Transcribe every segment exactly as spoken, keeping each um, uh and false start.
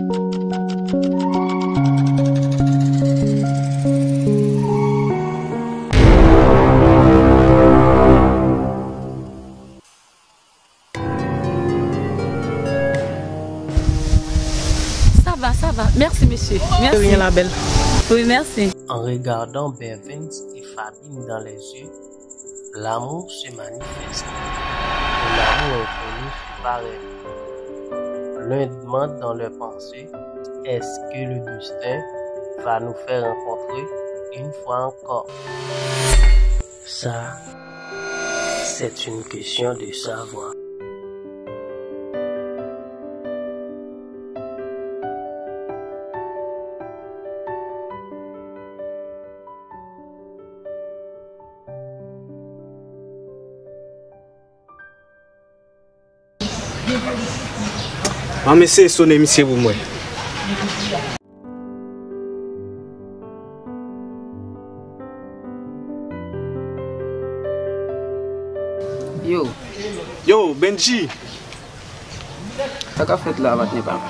Sa va, sa va. Mèsi, mesye. Mèsi. De rien, la belle. Wi, mèsi. En regardant Bervens et Fabine dans les yeux, l'amour se manifeste. Et l'amour inconnu fit paraître. L'un demande dans leurs pensées, est-ce que le destin va nous faire rencontrer une fois encore? Ça, c'est une question de savoir. An m eseye sone misye pou mwen. Yo. Yo, Benji. Sa k ap fèt la, patnè pa m?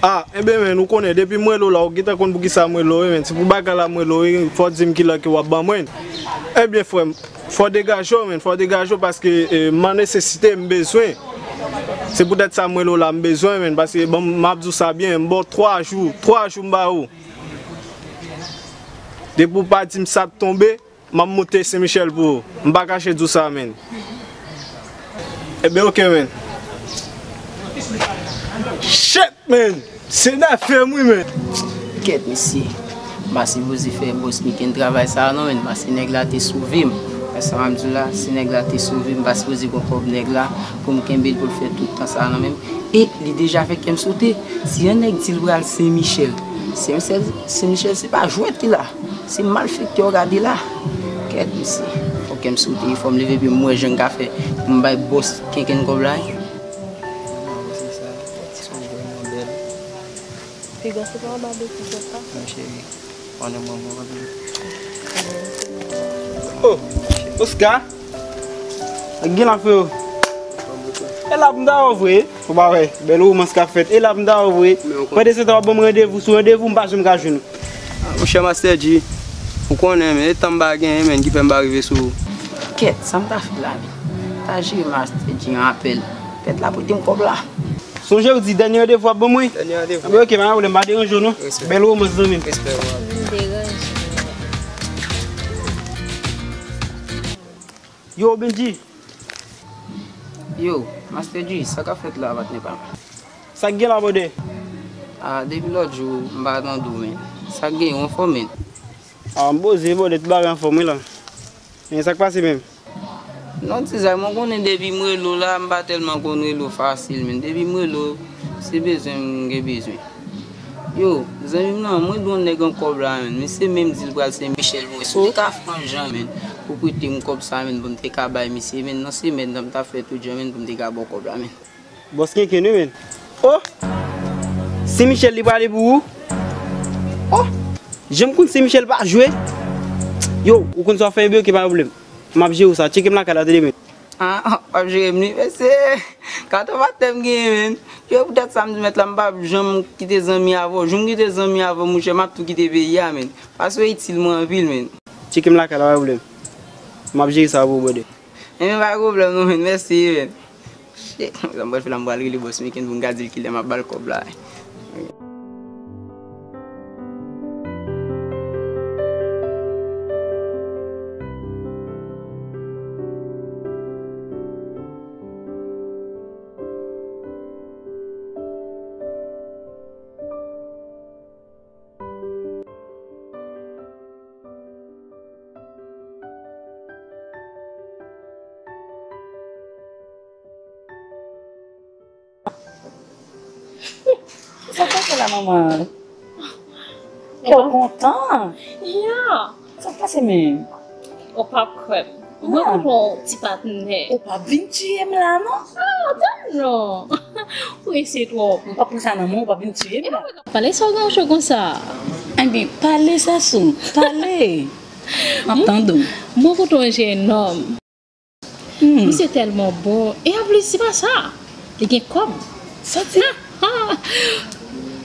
Ah, enben, men, ou konnen, depi m rele w la, ou gentan konn poukisa m rele w, wi, men. Se pou bagay la m rele w, wi, fò w di m kilè ke w ap ban mwen. Ebyen, frè m, fò w degaje w, men, fò w degaje w, paske, eh, m an nesesite, m bezwen. Se poutèt sa m rele w la, m bezwen, men, paske, bon, m ap di w sa byen, m ba w twa jou, twa jou m ba ou. Depi w pa di m sa t tonbe, m ap moute Sen Michèl pou ou. M pa kache di w sa, men. Ebyen, oke, men. Shit, men! Se nève m, wi, men! Kèt, mesye. M pa sipoze fè bòs Miken travay sa a, non, men. Paske nèg la te sove m. Wè sa m ap di w la, si nèg la te sove m, m pa sipoze pran kòb nèg la pou m kenbe l pou l fè tout tan sa a, non, men. E li deja fè kè m sote. Si yon nèg di l pral Sen Michèl, Sen Michèl, Sen Michèl se pa jwèt ki la. Se malfektè w gade la. Kèt, mesye. Fò kè m sote, fò m leve pye m wè jan m ka fè pou m bay bòs Kenken kòb la. Piga se pa anba betiz sa. Non, cheri. Konnen mwen bon anpil. Oh, Oscar. Ak gen la, freo. E la pou m ta wè w vre. Ou pa wè, bèl womans k ap fèt. E la pou m ta wè w vre. Pandan se tan w ap ban m randevou sou randevou, m pa janm ka jwenn ou. Ah, monchè Master G, ou konnen, men, e tan m pa genyen, men, ki fè m pa rive sou ou. Kèt, sa m ta fè la, men? Ta jere Master G an apèl. Pèt la prete m kòb la. Sonje w di dènye randevou w ap ban mwen? Dènye randevou. Anben, oke, pa gen pwoblèm, m pa deranje w, non. Respè. Bèl womans, zanmi m. Respè, bro. Vin deranje. Yo, Benji. Yo, Master G, sa k ap fèt la, patnè pa m? Sa k gen la, brother? Ah, depi lòt jou, m pa tande w, men. Sa k gen, ou anfòm, men? Ah, m poze, brother, tout bagay anfòm, wi, la. Men sa k pase menm? Non, ti zay, mwen konnen depi m rele w la, m pa tèlman konn rele w fasil, men. Depi m rele w, se bezwen m gen bezwen. Yo, zanmi m nan, mwen dwe yon nèg yon kòb la, men. Misye menm di l pral Sen Michèl pou mwen. Si w te ka fè yon jan, men, pou prete m kòb sa, men, pou m te ka bay misye, men, nan semèn nan, m t ap fè tout jan, men, pou m te ka ba w kòb la, men. Bòs Kenken wi, men. Oh! Sen Michèl li prale pou ou? Oh! Jan m konn Sen Michèl pa jwe. Yo, ou konn sa w ap fè, ebyen, oke, pa gen pwoblèm. M ap jere w sa. Tcheke m lakay la, tande, men. Ah, ah, w ap jere m li, mesye. Katon patnè m genyen, men. Yo, poutèt sa m di mèt la, m p ap janm kite zanmi avè w. Jou m kite zanmi avè w, monchè, m ap tou kite peyi a, men. Paske w itil mwen anpil, men. Tcheke m lakay la, pa gen pwoblèm. M ap jere sa pou ou, brother. Enben, pa gen pwoblèm non, men. Mèsi, men. Shit, sa m pral fè la, m pral rele bòs Miken pou m ka di l kilè m ap ba l kòb la. Sa k pase la, manman? Kè w kontan? Ya. Sa k pase menm? Ou p ap kwè m. Mwen kontan yon ti patnè. Ou p ap vin tiye m la, non? Ah, tann non. Ou prese twòp. M p ap pran sa nan men w, ou p ap vin tiye m la. Pale sa w gen cho konsa. Ebyen, pale, Sasou, pale. M ap tande w. Mwen kontan yon jennonm. Hmm. Misye tèlman bon. E anplis, se pa sa. Li gen kòb. Sa di?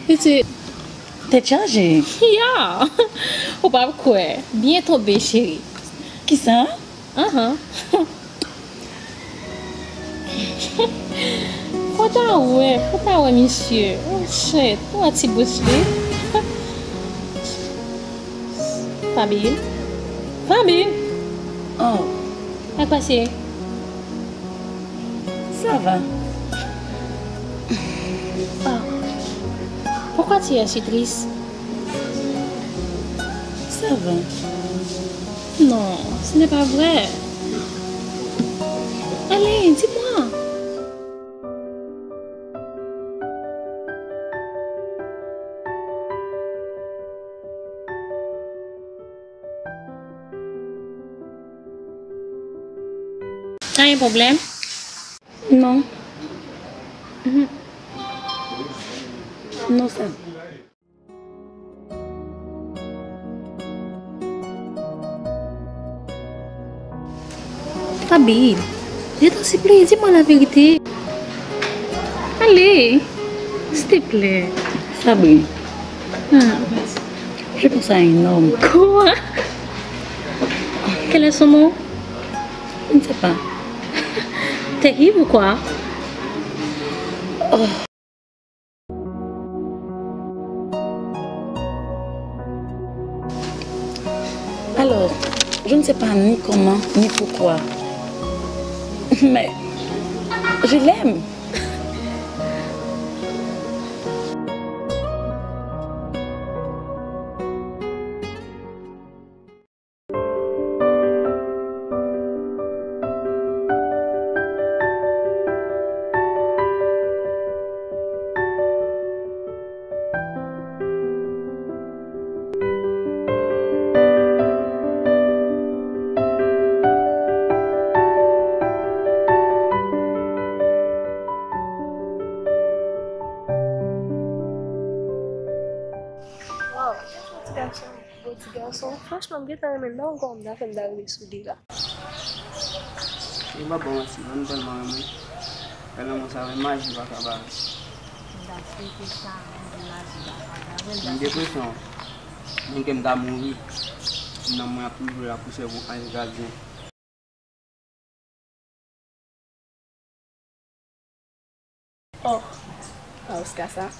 Pitit, tèt chaje. Ya! Ou p ap kwè. Byen tonbe, cheri. Kisa? Ahan. Fò ta wè, fò ta wè misye. Oh, shit. Ou wè ti bous li? Fabie? Fabie? Oh. Sa k pase? Ça va. Ah. Pourquoi tu es si triste? Ça va. Non, ce n'est pas vrai. Allez, dis-moi. T'as un problème? Non. Mhm. Non, ça va. Fabie, je t'en supplie, dis-moi la vérité. Allez, s'il te plaît. Fabie, hmm, je pense à un homme. Quoi? Quel est son nom? Je ne sais pas. T'es ivre ou quoi? Oh. Alors, je ne sais pas ni comment, ni pourquoi, mais je l'aime. Wow, ti gason. Bon ti gason, franchman, m gentan renmen l, nan yon kòm nan fè m ta rive sou li la. E pa bon manti non, m tèlman renmen l. Fè lanmou sa, men maji pa ka bare. M ta swete sa, men maji pa ka bare. M depresyon, menm ke m ta mouri, nanm mwen ap toujou la pou sèvi yon anj gadyen. Oh, pa Oscar sa.